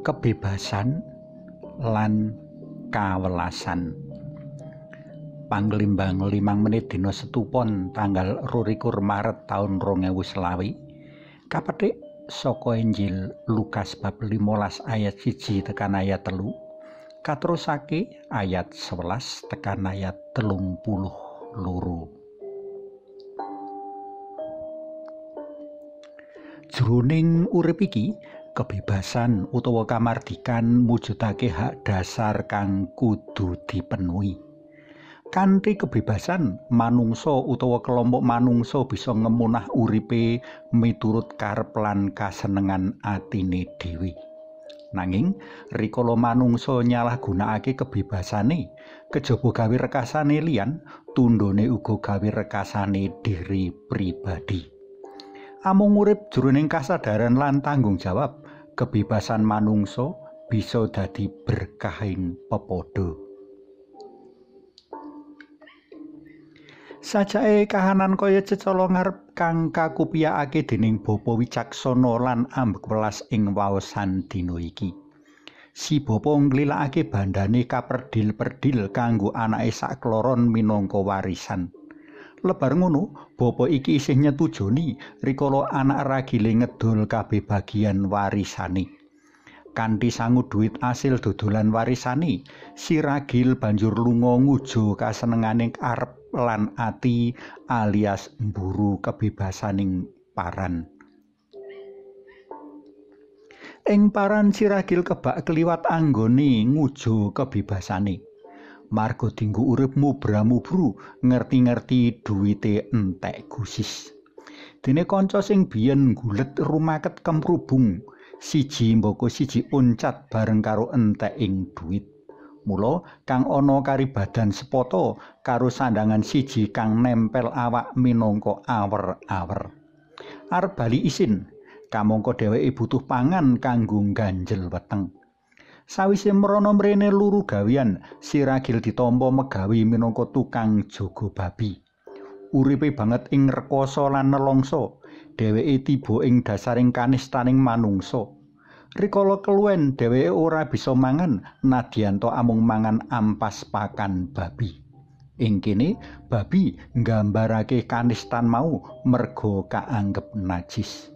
Kebebasan lan kawelasan. Panglimbang 5 menit dina Setupon tanggal 22 Maret taun 2020 kapethik saka Injil Lukas bab 15 ayat 1 tekan ayat 3 katerusake ayat 11 tekan ayat 32. Jroning urip iki, kebebasan utawa kamardikan mujudake hak dasar kang kudu dipenuhi. Kanthi kebebasan, manungsa utawa kelompok manungsa bisa ngemunah uripe miturut karep lan kasenengan atine dhewe. Nanging rikala manungsa nyalahgunakake kebebasane, kejaba gawe rekasane liyan, tundhone uga gawe rekasane diri pribadi. Amung urip jroning kasadaran lan tanggung jawab, kebebasan manungsa bisa dadi berkahing pepadha. Sajake kahanan kaya cecala ngarep kang kakupiyakake dening Bapa Wicaksana lan ambek welas ing waosan dina iki. Si bapa nglilakake bandane kaperdhil-perdhil kanggo anake sakloron minangka warisan. Lebar ngono, bapa iki isih nyetujoni rikala anak ragile ngedol kabeh bagian warisane. Kanthi sangu duit asil dodolan warisane, si ragil banjur lunga ngujo kasenengane arep lan ati alias mburu kebebasaning paran. Ing paran si ragil kebak kliwat anggone ngujo kebebasane. Marga dinggo urip mubra-mubru, ngerti-ngerti duwite entek gusis. Dene kanca sing biyen gulet rumaket kemrubung, siji mbaka siji uncat bareng karo entek ing duit. Mula kang ana karibadan sepata karo sandangan siji kang nempel awak minangka awer-awer. Arep bali isin, kamangka dheweke butuh pangan kanggo ngganjel weteng. Sawise mrana mrene luru gawean, si ragil ditampa megawe minangka tukang jaga babi. Uripe banget ing rekoso lan nelongso, dheweke tiba ing dasaring kanistaning manungsa. Rikala keluwen dheweke ora bisa mangan, nadyan ta amung mangan ampas pakan babi. Ing kene babi nggambarake kanistan mau merga kaanggep najis.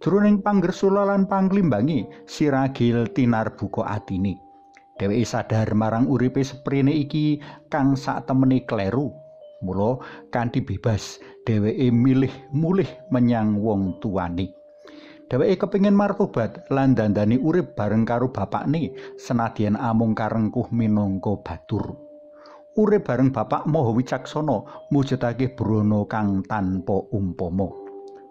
Jroning panggersula lan panglimbange, si ragil tinarbuka atine. Dheweke sadar marang uripe seprene iki kang saktemene kleru. Mula kanthi bebas dheweke milih mulih menyang wong tuane. Dheweke kepengin martobat lan dandani urip bareng karo bapakne senadyan amung karengkuh minangka batur. Urip bareng bapak maha wicaksana mujudake brana kang tanpa umpama.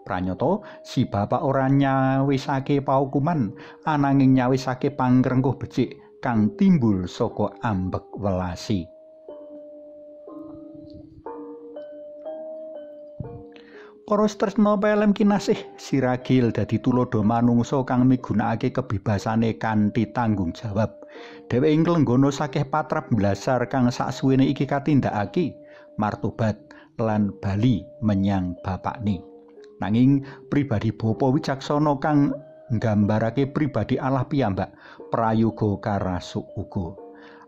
Pranyata si bapak ora nyawisake paukuman ananging nyawisake pangrengkuh becik kang timbul saka ambek welasi. Para tresna pelem kinasih, si ragil dadi tuladha manungsa kang migunakake kebebasane kanthi tanggung jawab. Dheweke nglenggana sakeh patrap blasar kang saksuwene iki katindakake, martobat lan bali menyang bapakne. Nanging pribadi Bapa Wicaksana kang nggambarake pribadi Allah piyambak prayoga karasuk uga.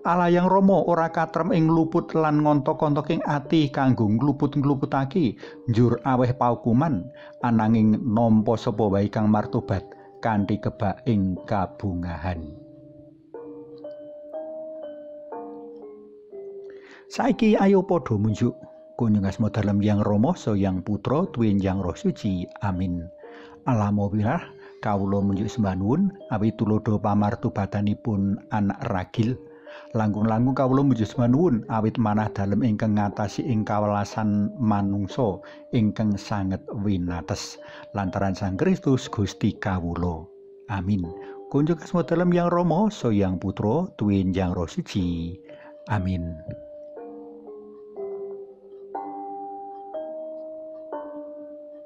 Allah yang Rama ora katrem ing luput lan ngontok-ontoking ati kanggo ngluput-ngluputake njur aweh paukuman, ananging nampa sapa wae kang martobat kanthi kebak ing kabungahan. Saiki ayo padha munjuk. Kunjung asma dalem Yang Rama, Sang Putra, tuwin Yang Roh Suci. Amin. Allah mawirah kawula munjuk sembah nuwun awit tuladha pamartobatanipun anak ragil. Langkung-langkung kawula munjuk sembah nuwun awit manah dalem ingkang ngatasi ing kawelasan manungsa ingkang sanget winates lantaran Sang Kristus Gusti kawula. Amin. Kunjung asma dalem Yang Rama, Sang Putra, tuwin Yang Roh Suci. Amin.